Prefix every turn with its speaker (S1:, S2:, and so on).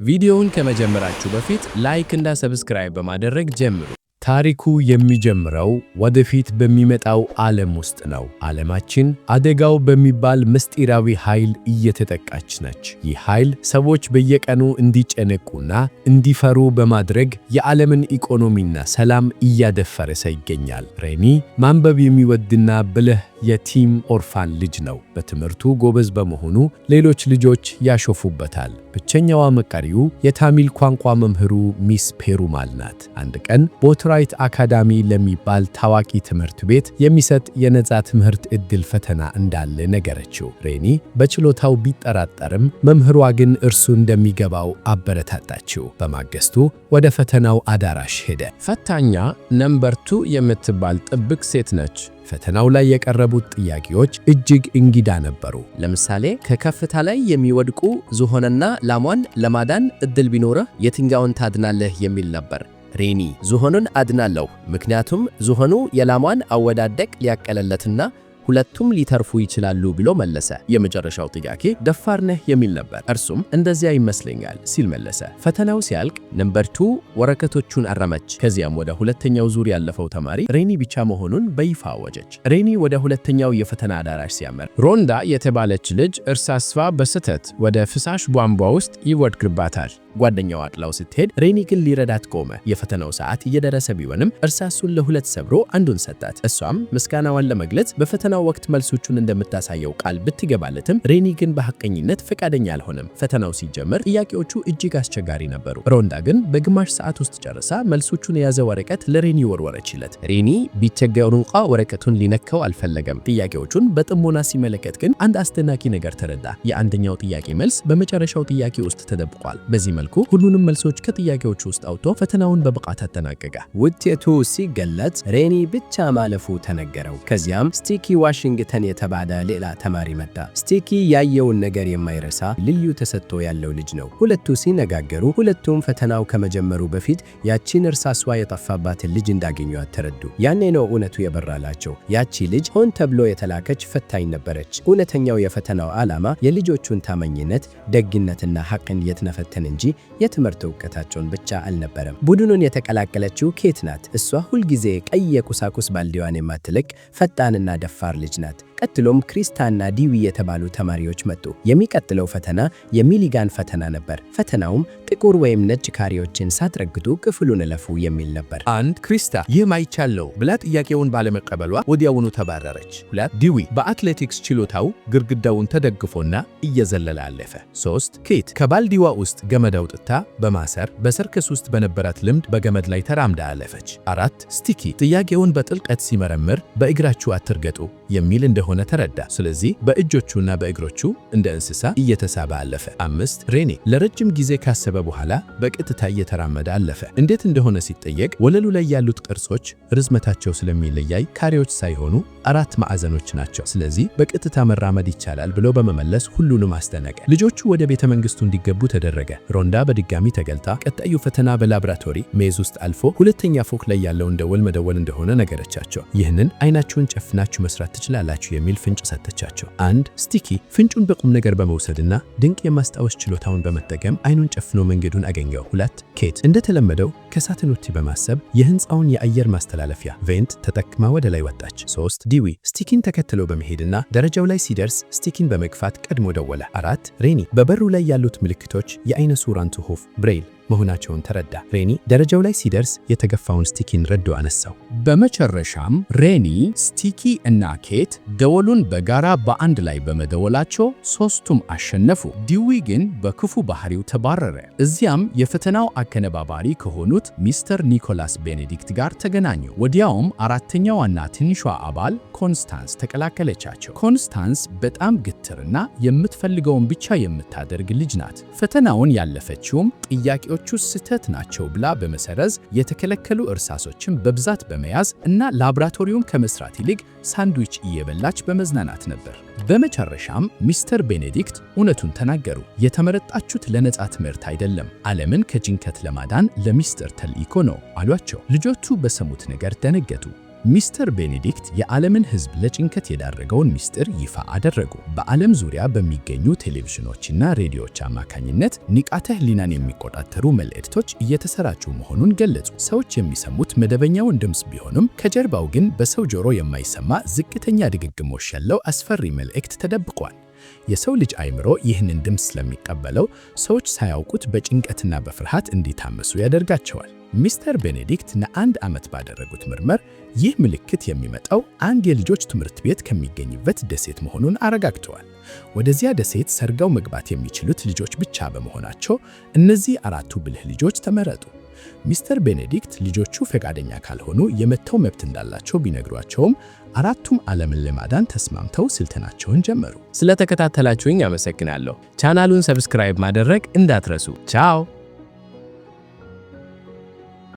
S1: ቪዲዮውን ከመጀመራችሁ በፊት like እና subscribe በማድረግ ጀምሩ።
S2: ታሪኩ የሚጀምረው ወደፊት በሚመጣው ዓለም ውስጥ ነው። ዓለማችን አደጋው በሚባል ምስጢራዊ ኃይል እየተጠቃች ነች። ይህ ኃይል ሰዎች በየቀኑ እንዲጨነቁና እንዲፈሩ በማድረግ የዓለምን ኢኮኖሚና ሰላም እያደፈረሰ ይገኛል። ሬኒ ማንበብ የሚወድና ብልህ የቲም orphan ልጅ ነው። በትምህርቱ ጎበዝ በመሆኑ ሌሎች ልጆች ያሾፉበታል። ብቸኛዋ አማካሪው የታሚል ቋንቋ መምህሩ ሚስ ፔሩማል ናት። አንድ ቀን ቦትራይት አካዳሚ ለሚባል ታዋቂ ትምህርት ቤት የሚሰጥ የነፃ ትምህርት ዕድል ፈተና እንዳለ ነገረችው። ሬኒ በችሎታው ቢጠራጠርም መምህሯ ግን እርሱ እንደሚገባው አበረታታችው። በማግስቱ ወደ ፈተናው አዳራሽ ሄደ።
S1: ፈታኛ Number 2 የምትባል ጥብቅ ሴት ነች።
S2: ፈተናው ላይ የቀረቡት ጥያቄዎች እጅግ እንግዳ ነበሩ።
S3: ለምሳሌ ከከፍታ ላይ የሚወድቁ ዝሆንና ላሟን ለማዳን እድል ቢኖርህ የትኛውን ታድናለህ የሚል ነበር። ሬኒ ዝሆኑን አድናለሁ፣ ምክንያቱም ዝሆኑ የላሟን አወዳደቅ ሊያቀለለትና ሁለቱም ሊተርፉ ይችላሉ ብሎ መለሰ። የመጨረሻው ጥያቄ ደፋር ነህ የሚል ነበር። እርሱም እንደዚያ ይመስለኛል ሲል መለሰ። ፈተናው ሲያልቅ Number 2 ወረቀቶቹን አረመች። ከዚያም ወደ ሁለተኛው ዙር ያለፈው ተማሪ ሬኒ ብቻ መሆኑን በይፋ አወጀች። ሬኒ ወደ ሁለተኛው የፈተና አዳራሽ ሲያመራ
S1: ሮንዳ የተባለች ልጅ እርሳሷ በስህተት ወደ ፍሳሽ ቧንቧ ውስጥ ይወድቅባታል።
S3: ጓደኛዋ ጥላው ስትሄድ ሬኒ ግን ሊረዳት ቆመ። የፈተናው ሰዓት እየደረሰ ቢሆንም እርሳሱን ለሁለት ሰብሮ አንዱን ሰጣት። እሷም ምስጋናዋን ለመግለጽ በፈተናው ወቅት መልሶቹን እንደምታሳየው ቃል ብትገባለትም ሬኒ ግን በሐቀኝነት ፈቃደኛ አልሆነም። ፈተናው ሲጀመር ጥያቄዎቹ እጅግ አስቸጋሪ ነበሩ። ሮንዳ ግን በግማሽ ሰዓት ውስጥ ጨርሳ መልሶቹን የያዘ ወረቀት ለሬኒ ወርወረችለት። ሬኒ ቢቸገር እንኳ ወረቀቱን ሊነካው አልፈለገም። ጥያቄዎቹን በጥሞና ሲመለከት ግን አንድ አስደናቂ ነገር ተረዳ። የአንደኛው ጥያቄ መልስ በመጨረሻው ጥያቄ ውስጥ ተደብቋል። በዚህ መልኩ ሁሉንም መልሶች ከጥያቄዎቹ ውስጥ አውጥቶ ፈተናውን በብቃት አጠናቀቀ።
S4: ውጤቱ ሲገለጽ ሬኒ ብቻ ማለፉ ተነገረው። ከዚያም ስቲኪ ዋሽንግተን የተባለ ሌላ ተማሪ መጣ። ስቲኪ ያየውን ነገር የማይረሳ ልዩ ተሰጥኦ ያለው ልጅ ነው። ሁለቱ ሲነጋገሩ ሁለቱም ፈተናው ከመጀመሩ በፊት ያቺን እርሳሷ የጠፋባትን ልጅ እንዳገኟት ተረዱ። ያኔ ነው እውነቱ የበራላቸው። ያቺ ልጅ ሆን ተብሎ የተላከች ፈታኝ ነበረች። እውነተኛው የፈተናው ዓላማ የልጆቹን ታማኝነት፣ ደግነትና ሐቅን የመፈተን እንጂ የትምህርት እውቀታቸውን ብቻ አልነበረም። ቡድኑን የተቀላቀለችው ኬት ናት። እሷ ሁልጊዜ ቀይ የቁሳቁስ ባልዲዋን የማትለቅ ፈጣንና ደፋር ልጅ ናት። ቀጥሎም ክሪስታና ዲዊ የተባሉ ተማሪዎች መጡ። የሚቀጥለው ፈተና የሚሊጋን ፈተና ነበር። ፈተናውም ጥቁር ወይም ነጭ ካሬዎችን ሳትረግጡ ክፍሉን እለፉ የሚል ነበር።
S5: አንድ፣ ክሪስታ ይህ ማይቻል ነው ብላ ጥያቄውን ባለመቀበሏ ወዲያውኑ ተባረረች። ሁለት፣ ዲዊ በአትሌቲክስ ችሎታው ግድግዳውን ተደግፎና እየዘለለ አለፈ። ሶስት፣ ኬት ከባልዲዋ ውስጥ ገመድ አውጥታ በማሰር በሰርከስ ውስጥ በነበራት ልምድ በገመድ ላይ ተራምዳ አለፈች። አራት፣ ስቲኪ ጥያቄውን በጥልቀት ሲመረምር በእግራችሁ አትርገጡ የሚል እንደሆነ ተረዳ። ስለዚህ በእጆቹና በእግሮቹ እንደ እንስሳ እየተሳበ አለፈ። አምስት፣ ሬኔ ለረጅም ጊዜ ካሰበ በኋላ በቀጥታ እየተራመደ አለፈ። እንዴት እንደሆነ ሲጠየቅ ወለሉ ላይ ያሉት ቅርጾች ርዝመታቸው ስለሚለያይ ካሬዎች ሳይሆኑ አራት ማዕዘኖች ናቸው፣ ስለዚህ በቀጥታ መራመድ ይቻላል ብሎ በመመለስ ሁሉንም አስደነቀ። ልጆቹ ወደ ቤተ መንግስቱ እንዲገቡ ተደረገ። ሮንዳ በድጋሚ ተገልጣ ቀጣዩ ፈተና በላብራቶሪ maze ውስጥ አልፎ ሁለተኛ ፎቅ ላይ ያለውን ደወል መደወል እንደሆነ ነገረቻቸው። ይህንን አይናችሁን ጨፍናችሁ መስራት ትችላላችሁ የሚል ፍንጭ ሰጠቻቸው። አንድ፣ ስቲኪ ፍንጩን በቁም ነገር በመውሰድና ድንቅ የማስታወስ ችሎታውን በመጠቀም አይኑን ጨፍኖ መንገዱን አገኘው። ሁለት፣ ኬት እንደተለመደው ከሳጥን ውጪ በማሰብ የህንፃውን የአየር ማስተላለፊያ vent ተጠቅማ ወደ ላይ ወጣች። ሶስት፣ ዲዊ ስቲኪን ተከትሎ በመሄድና ደረጃው ላይ ሲደርስ ስቲኪን በመግፋት ቀድሞ ደወለ። አራት፣ ሬኒ በበሩ ላይ ያሉት ምልክቶች የአይነ ስውራን ጽሑፍ ብሬይል መሆናቸውን ተረዳ። ሬኒ ደረጃው ላይ ሲደርስ የተገፋውን ስቲኪን ረዶ አነሳው።
S1: በመጨረሻም ሬኒ፣ ስቲኪ እና ኬት ደወሉን በጋራ በአንድ ላይ በመደወላቸው ሶስቱም አሸነፉ። ዲዊ ግን በክፉ ባህሪው ተባረረ። እዚያም የፈተናው አከነባባሪ ከሆኑት ሚስተር ኒኮላስ ቤኔዲክት ጋር ተገናኙ። ወዲያውም አራተኛዋና ትንሿ አባል ኮንስታንስ ተቀላቀለቻቸው። ኮንስታንስ በጣም ግትርና የምትፈልገውን ብቻ የምታደርግ ልጅ ናት። ፈተናውን ያለፈችውም ጥያቄዎቹ ስህተት ናቸው ብላ በመሰረዝ፣ የተከለከሉ እርሳሶችን በብዛት በመያዝ እና ላብራቶሪውን ከመስራት ይልቅ ሳንድዊች እየበላች በመዝናናት ነበር። በመጨረሻም ሚስተር ቤኔዲክት እውነቱን ተናገሩ። የተመረጣችሁት ለነፃ ትምህርት አይደለም፣ ዓለምን ከጭንቀት ለማዳን ለሚስጥር ተልእኮ ነው አሏቸው። ልጆቹ በሰሙት ነገር ደነገጡ። ሚስተር ቤኔዲክት የዓለምን ሕዝብ ለጭንቀት የዳረገውን ምስጢር ይፋ አደረጉ። በዓለም ዙሪያ በሚገኙ ቴሌቪዥኖችና ሬዲዮዎች አማካኝነት ንቃተ ሕሊናን የሚቆጣጠሩ መልእክቶች እየተሰራጩ መሆኑን ገለጹ። ሰዎች የሚሰሙት መደበኛውን ድምፅ ቢሆንም ከጀርባው ግን በሰው ጆሮ የማይሰማ ዝቅተኛ ድግግሞሽ ያለው አስፈሪ መልእክት ተደብቋል። የሰው ልጅ አእምሮ ይህንን ድምፅ ስለሚቀበለው ሰዎች ሳያውቁት በጭንቀትና በፍርሃት እንዲታመሱ ያደርጋቸዋል። ሚስተር ቤኔዲክት ለአንድ ዓመት ባደረጉት ምርመር ይህ ምልክት የሚመጣው አንድ የልጆች ትምህርት ቤት ከሚገኝበት ደሴት መሆኑን አረጋግጠዋል። ወደዚያ ደሴት ሰርገው መግባት የሚችሉት ልጆች ብቻ በመሆናቸው እነዚህ አራቱ ብልህ ልጆች ተመረጡ። ሚስተር ቤኔዲክት ልጆቹ ፈቃደኛ ካልሆኑ የመተው መብት እንዳላቸው ቢነግሯቸውም አራቱም ዓለምን ለማዳን ተስማምተው ስልጠናቸውን ጀመሩ።
S3: ስለተከታተላችሁኝ አመሰግናለሁ። ቻናሉን subscribe ማድረግ እንዳትረሱ። ቻው።